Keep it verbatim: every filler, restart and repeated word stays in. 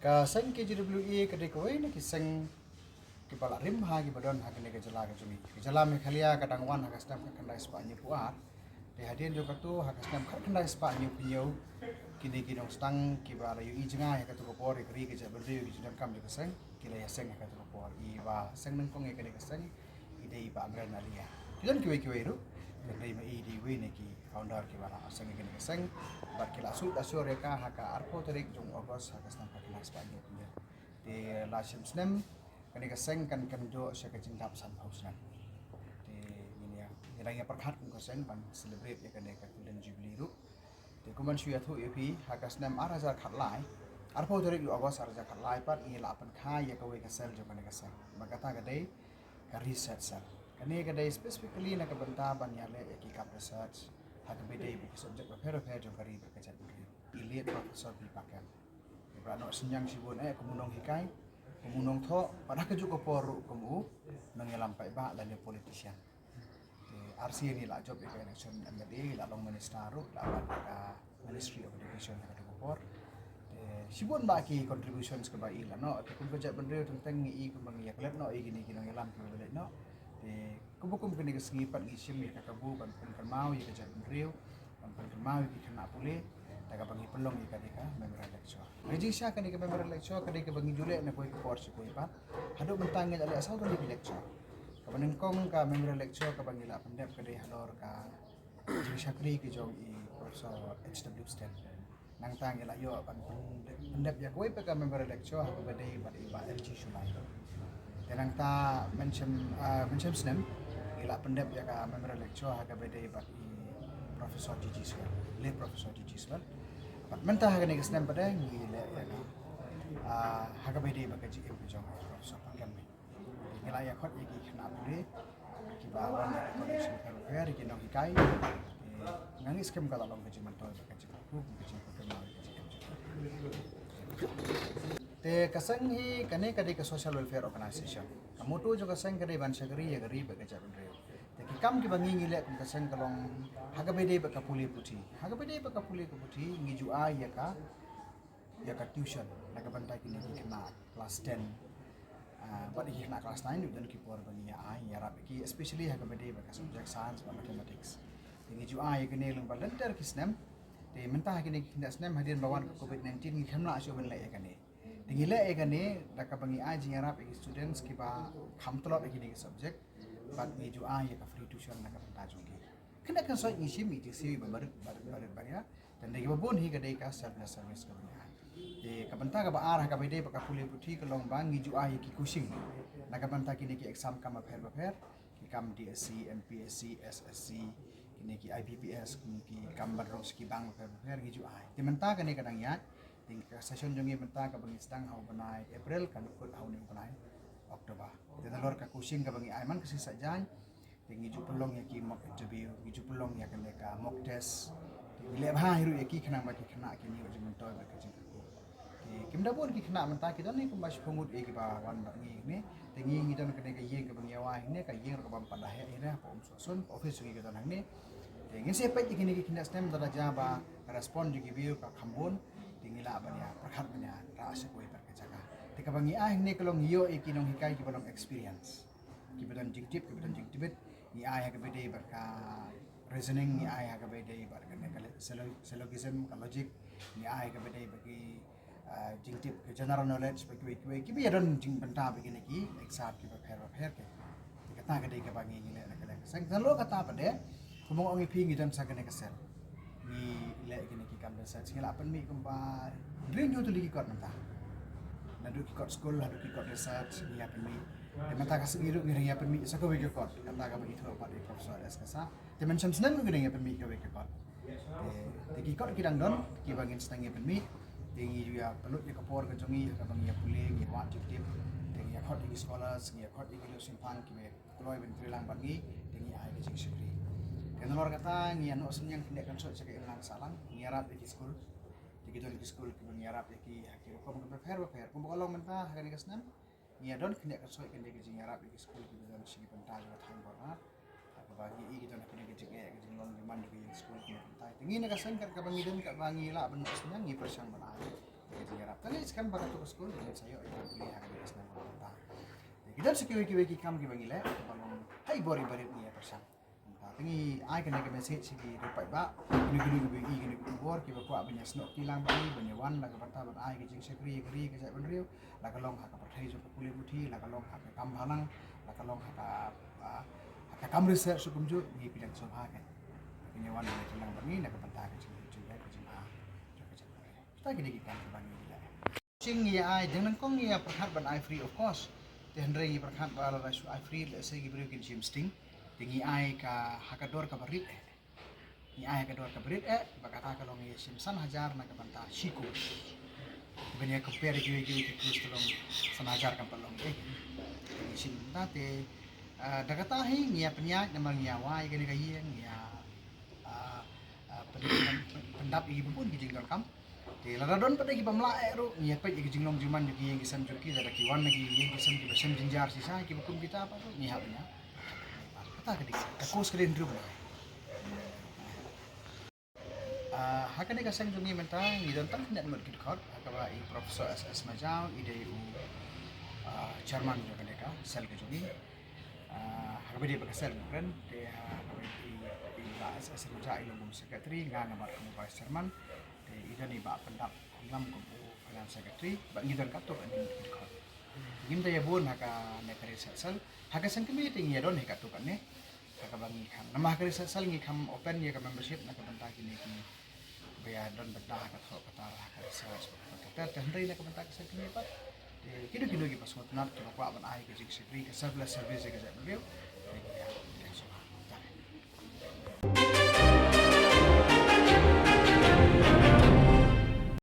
Ka seng K J W A ka dei kawei na ki seng kiba la rim ha kiba don ha kane ka jylla ka jong ngi. Ka jylla Meghalaya ka dang wan ha ka snem khatkhyndai spah hynñiewphew ar. Te hadien jong kata ha ka snem khatkhyndai spah hynñiewphew hynñiew, kine ki nongstang kiba la ïohi jngai ha kato ka por ïa ka ri ka jaitbynriew, ki jingdonkam jong ka seng, ki la ïaseng ha kato ka por. I ba seng nyngkong ïa kane ka seng i dei i Bah Amran Alia. Ki don kiwei kiwei ruh, hynrei ma i i dei iwei na ki founder kiba la seng ïa kane ka seng. Bad ki la shu da shu ïa ka ha ka arphew tarik jong August ha ka snem khatkhyndai spah hynñiewphew hynñiew. Te la shim snem, kane ka seng kan kynjoh sha ka jingdap sanphew snem. Te ngin ïa, ngi dang ïa pyrkhat kum ka seng ban celebrate ïa kane ka Golden Jubilee ruh. Te kumban shu ïathuh ïa phi, ha ka snem ar hajar khatlai, arphew tarik u August ar hajar khatlai pat, ngi la pynkha ïa kawei ka cell jong kane ka seng. Ba kata ka dei ka research cell. Kane ka dei specifically na ka bynta ban ïaleh ïa ki kam research ha kaba ïadei bad ki subject bapher bapher jong ka ri bad ka jaitbynriew. I late Professor B Pakem, iba la noh synñiang shibun eh kum u nonghikai, kum u nongthoh, bad ha kajuh ka por ruh kum u nongïalam paidbah lane politician. Te arsien i la jop ïa ka election M L A, i la long minister ruh, i la wan ha ka Ministry of Education ha kato ka por. Te shibun bah ki contributions kiba i la noh, te kum ka jaitbynriew teng teng ngi i kumba ngi ïaklet noh ïa kine ki nongïalam kiba la leit noh. Te kumba kum kane ka sngi pat ngi shim ïa ka kabu ban pynkynmaw ïa ka jaitbynriew, ban pynkynmaw ïa ki khynnah pule da kaba ngi pynlong ïa kane ka memorial lecture. Ka jingshisha kane ka memorial lecture ka dei kaba ngi ju leh na kawei ka por sha kawei pat. Haduh mynta ngi la leh saw tylli ki lecture. Kaba nyngkong ka memorial lecture kaba ngi la pyndep ka dei halor ka jingshakri ka jong i Professor H W Sten. Nangta ngi la ïoh ban pyndep, pyndep ïa kawei pat ka memorial lecture ha kaba ïadei bad i Bah M G Shullai. Te nangta mynshem, ah, mynshem snem ngi la pyndep ïa ka memorial lecture ha kaba ïadei bad i Professor G G Swell, late Professor G G Swell. Bad mynta ha kane ka snem pat de ngi leh ïa ka, ah, ha kaba ïadei bad ka jingim ka jong i Professor Pakem. Ngi la ïakhot ïa ki khynnah pule kiba wan na ki college bapher bapher, ki nonghikai. Eh, nga ngeit skhem ka la long ka jingmyntoi bad ka jingkyrkhu, ka jingkyrkhu, ka jingkyrkhu. Te ka seng hi kane ka dei ka social welfare organization. Ka motto jong ka seng ka dei ban shakri ïa ka ri bad ka jaitbynriew. Te ki kam kiba ngi ngi leh kum ka seng ka long ha kaba ïadei bad ka pule puthi. Ha kaba ïadei bad ka pule ka puthi ngi ju ai ïa ka ïa ka tuition na ka bynta kine ki khynnah class ten, ah, bad ki khynnah class nine, don ki por ba ngi ïa ai ïarap ïa ki, especially ha kaba ïadei bad ka subject science bad mathematics. Te ngi ju ai ïa kine lyngba lynter ki snem. Te mynta ha kine ki khyndai snem hadien ba wan ka covid nineteen ngi khlem lah shuh ban leh ïa kane. Te ngi leh ïa kane da kaba ngi ai jingïarap ïa ki students kiba kham tlot ïa kine ki subject, bad ngi ju ai ïa ka free tuition na ka bynta jong ki. Kane ka sait ngi shim ïa ki jingsiew ba barit barit barit baria. Te na kiba bun hi ka dei ka selfless service kaba ngi ai. Te ka bynta kaba ar ha kaba ïadei bad ka pule puthi ka long ba ngi ju ai ïa ki coaching na ka bynta kine ki exam kam bapher bapher, ki kam D S C, M P S C, S S C, kine ki I B P S, kine ki kam ban rung sha ki bank bapher bapher ngi ju ai. Te mynta kane ka dang ïaid. Te ka session jong ngi mynta kaba ngi sdang ha u bnai April kan kut ha une u bnai October. Te nalor ka coaching kaba ngi ai man ka sngi Saitjaiñ. Te ngi ju pynlong ïa ki mock interview, ngi ju pynlong ïa kane ka mock test. Te ngi leh bha hi ruh ïa ki khnang ba ki khynnah kin ïoh jingmyntoi bad ka jingkyrkhu. Te kim da bun ki khynnah mynta, ki don hi kumba shiphew ngut ïa kiba wan bad ngi hangne. Te ngi ngi don kane ka ïing kaba ngi ïa wai hangne, ka ïing ruh kaba ym pat da heh hi re, hapoh Umsohsun, ka office jong ngi ka don hangne. Te ngin sa peit ïa kine ki khynnah snem, lada jia ba ka respond jong ki briew ka kham bun, te ngi lah ban ïa pyrkhat ban ïa rah sha kawei pat ka jaka. Te kaba ngi ai hangne ka long ïoh ïa ki nonghikai kiba long experience. Kiba don jingtip, kiba don jingtbit, ngi ai ha kaba ïadei bad ka reasoning, ngi ai ha kaba ïadei bad kane ka le-, syllo-, syllogism, ka logic, ngi ai ha kaba ïadei bad ki, ah, jingtip ka general knowledge, bad kiwei kiwei, kiba ïadon jingbynta bad kine ki exam kiba pher bapher ki. Te kata ka dei kaba ngi ngi leh na ka liang ka seng. Nalor kata pat de, kumba nga ong ïa phi ngi don sa kane ka cell. Ngi leh kine ki kam research, ngi la pynmih kumba hynriew hynñiew tylli ki kot mynta. Naduh ki kot skul haduh ki kot research ngi ïa pynmih. Te mynta ka sngi ruh ngi dang ïa pynmih sa kawei ka kot, kata kaba ithuh pat i Professor S Kasa. Te mynshem snem ruh ngi dang ïa pynmih kawei ka kot. Te, te ki kot ki dang don kiba ngin sdang ïa pynmih. Te ngi ju ïa pynlut ïa ka por ka jong ngi ha kaba ngi ïa pule, ngi ïa wad jingtip. Te ngi ïa khot ïa ki scholars, ngi ïa khot ïa ki lok shynrang kiba kloi ban trei lang bad ngi, te ngi ai ka jingshakri. Te nalor kata ngi ïa noh synñiang khyndiat kynsoit sha ka imlang sahlang, ngi ïarap ïa ki skul. Te ki don ki skul kiba ngi ïarap ïa ki ha ki rukom kiba pher bapher. Kumba ka long mynta ha kane ka snem, ngi ïa don khyndiat kynsoit kane ka jingïarap ïa ki skul kiba don sha ki bynta jong ka thaiñ Borhat. Ha kaba ngi i ki don ha kane ka jingeh ka jinglong jingman jong ki ïing skul kiba pyntai. Te ngi na ka seng kat kaba ngi don kat ba ngi lah ban noh synñiang ngi pyrshang ban ai. Ka jingïarap. Tang ïa skhem ba katto ka skul ngin sa ïoh ïa ka pule ha ka dei ka snem ka bynta. Ki don sa kiwei kiwei ki kam kiba ngi leh kiba long ha i bor i barit ngi ïa pyrshang. Tang ïa ai kane ka message sha ki riewpaidbah, kino kino kiba ïohi kane ka khubor, kiba kwah ban ïa snoh kti lang bad ngi, ban ïa wan la ka bynta ban ai ka jingshakri ïa ka ri ka jaitbynriew, la ka long ha ka pyrthei jong ka pule puthi, la ka long ha ka kam bhalang, la ka long ha ka, ah, ha ka kam research kumjuh, ngi pdiang sngewbha kan. Ban ïa wan ban ïa kyllang bad ngi na ka bynta ka jing, jing, ka jing, ah, jong ka jing. Kata ki dei ki kam kiba ngi leh. Shisha ngi ai, dang nyngkong ngi ïa pyrkhat ban ai free of cost. Te hynrei ngi pyrkhat ba lada shu ai free, lehse ki briew kin shim sting. Te ngi ai ka ha ka dor kaba rit eh. Ngi ai ha ka dor kaba rit eh, ba kata ka long ïa shim san hajar na ka bynta shi course. Ban ïa compare kiwei kiwei ki course ka long san hajar kam pat long eh. Te ngi shim bynta te, ah, da kata hi ngi ïa pynïaid namar ngi ïa wai kane ka ïing, ngi ïa, ah, ah, pyn-, pyn-, pyn-, pyndap ïa kiba bun ki jingdonkam. Te lada don pat de kiba mlah eh ruh, ngi ïa peit ïa ki jinglong jingman jong ki ïing ki sem jong ki, lada ki wan na ki ïing ki sem kiba shem jynjar shisha, kiba kum kita pat ruh ngi hap ban ïa. Kata ka dei, ka course ka dei hynriew bnai. Ah, ha kane ka seng jong ngi mynta ngi don tang khyndiat ngut ki dkhot, ha kaba i Professor S S Majaw i dei u, ah, chairman jong kane ka sel ka jong ngi. Ah, ha kaba dei ba ka sel ka kren, te ha kaba i, i Bah S S Majaw i long kum secretary, nga nga bad kum vice chairman. Te i don i Bah Pyndap Hanglam kum u finance secretary, bad ngi don katto katne ngut ki dkhot. Ngim da ïa bun ha kane ka research cell. Ha ka seng kmie te ngi ïa don hi katto katne. Ha kaba ngi kham. Namar ha ka research cell ngi kham open ïa ka membership na ka bynta kine ki ba ïa don bynta ha ka thoh ka tar ha ka research. Ka tar te hynrei na ka bynta ka seng kmie pat. Te kino kino kiba sngewtynnat kiba kwah ban ai ka jingshakri ka selfless service ïa ka jaitbynriew. Te ngi ïa